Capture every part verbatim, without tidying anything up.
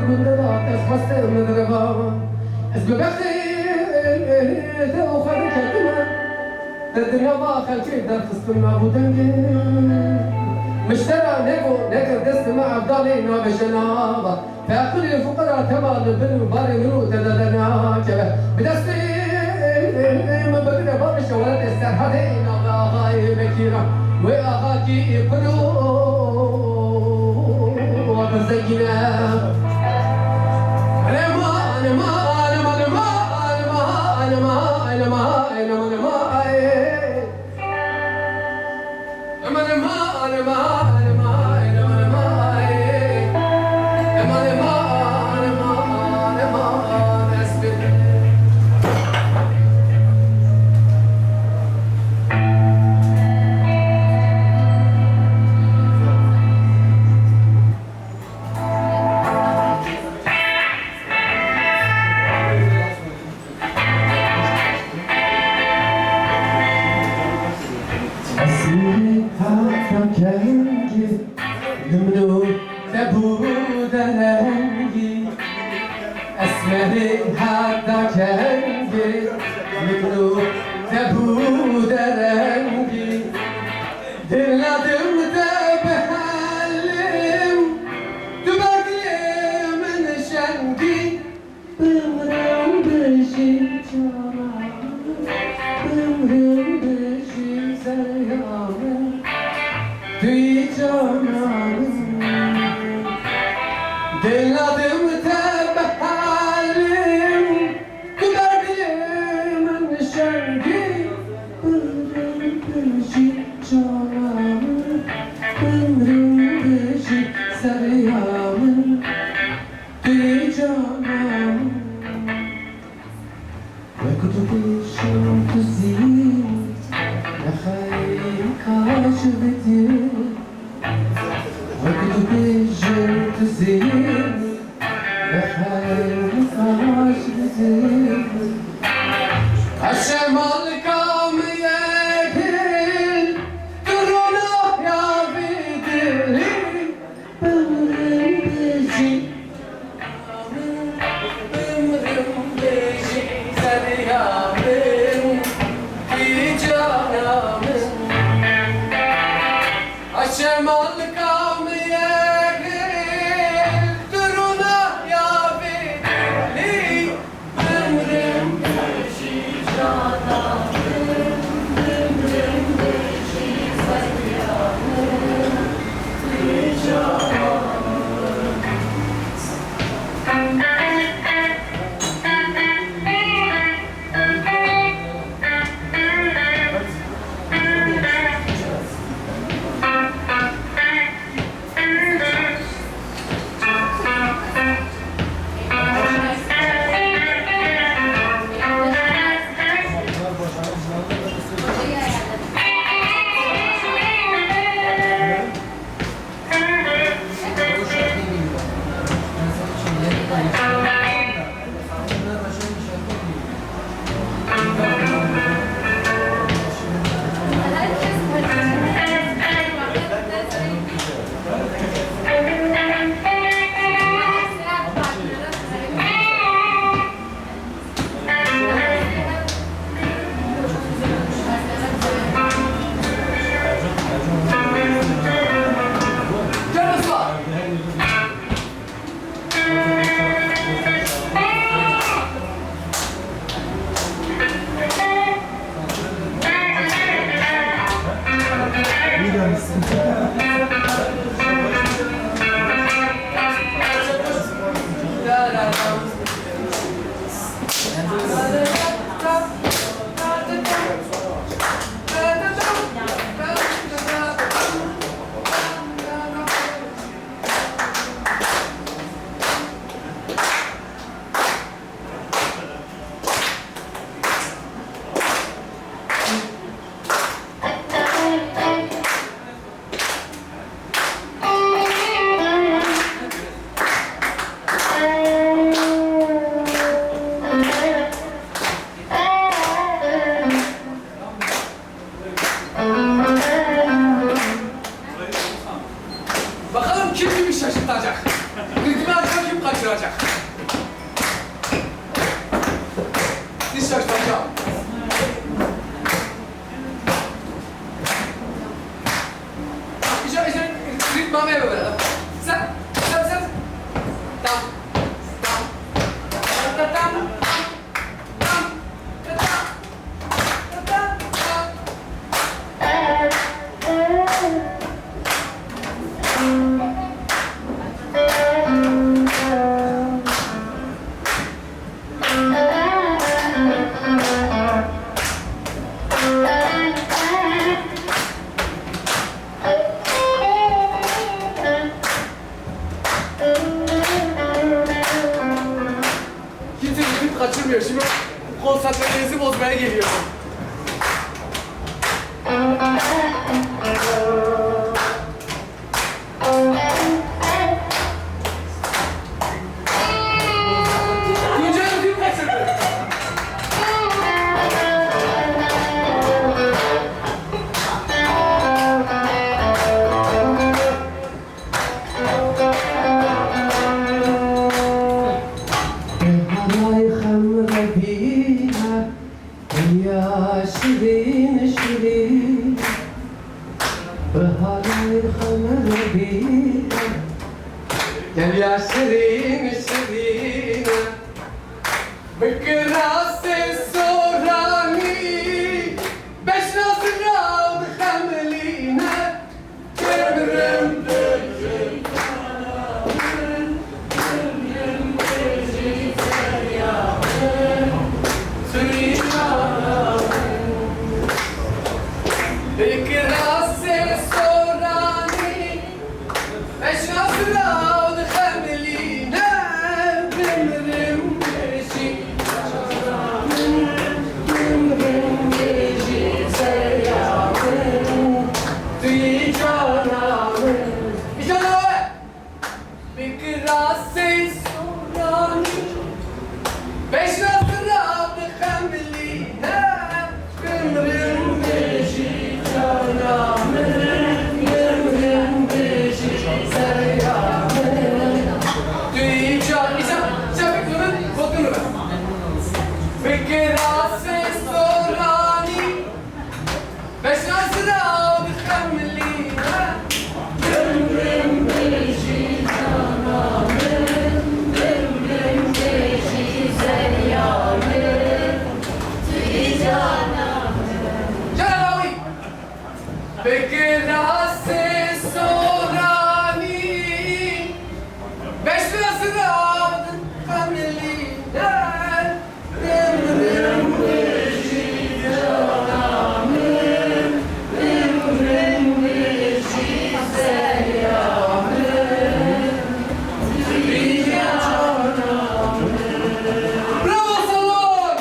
Gundela ez xwestim min reva. Ez bi bextê te û xwe diketime. Te di nava xelkê derxistim nav û dengê. Miştera neko neker destime evdalê nabêje nava. Feqirê fuqera tema li bin û barê min û te de dernakeve. Bi destê min bigire barê şeweletê Serhedê navê axayê Bekîra. Wê axakî pir û pir zengîn e. Anema, anema, anema, anema. Esmerê heta kengê, li min û te bû derengî. Esmerê heta kengê, li min û te bû derengî. Dil nadim te bihelim, tu ber dilê min şengî. Bimrim bijî cana min, bimrim bijî Zerya min, tu yî cana min. Dil nadim te bihelim, tu ber dilê min şengî. Bimrim bijî cana min, bimrim bijî Zerya min. Tu yî cana min. Wek tu bêjin tu zî nexayî kaş bidî. Wek tu bêjin tu zî Kaçak. Diş şaştacağım. İşte, işte, ritmame böyle. Sen, sen, sen. Tam, tam, tam, tam, tam, tam, tam, tam, tam. Kimse klip kaçırmıyor. Şimdi konsantreliğinizi bozmaya geliyorum. Tuncay Özgür kaçırdı. Biharay xemre bîne, ya şirîn şirîn. Biharay xemre bîne, ya şirîn şirîn. Bi kirasê soranî, beşna zirav dixemilîne. Bi kirasê soranî, beşna zirav dixemilîne. Bimrim bijî cana min, bimrim bijî seya min. Tu yî can, îca, îca bikir min, gotin min. Bi kirasê soranî, beşna zirav dixemilîne. Bimrim bijî cana min, bimrim bijî seya min. Tu yî cana min. Cana dawî. Bi kirasê soranî, beşna zirav dixemilîne. Bravo, salon!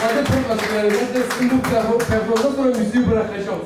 Hadi, profesyonel, ben de sizin bu performanstan sonra müziği bırakacağım.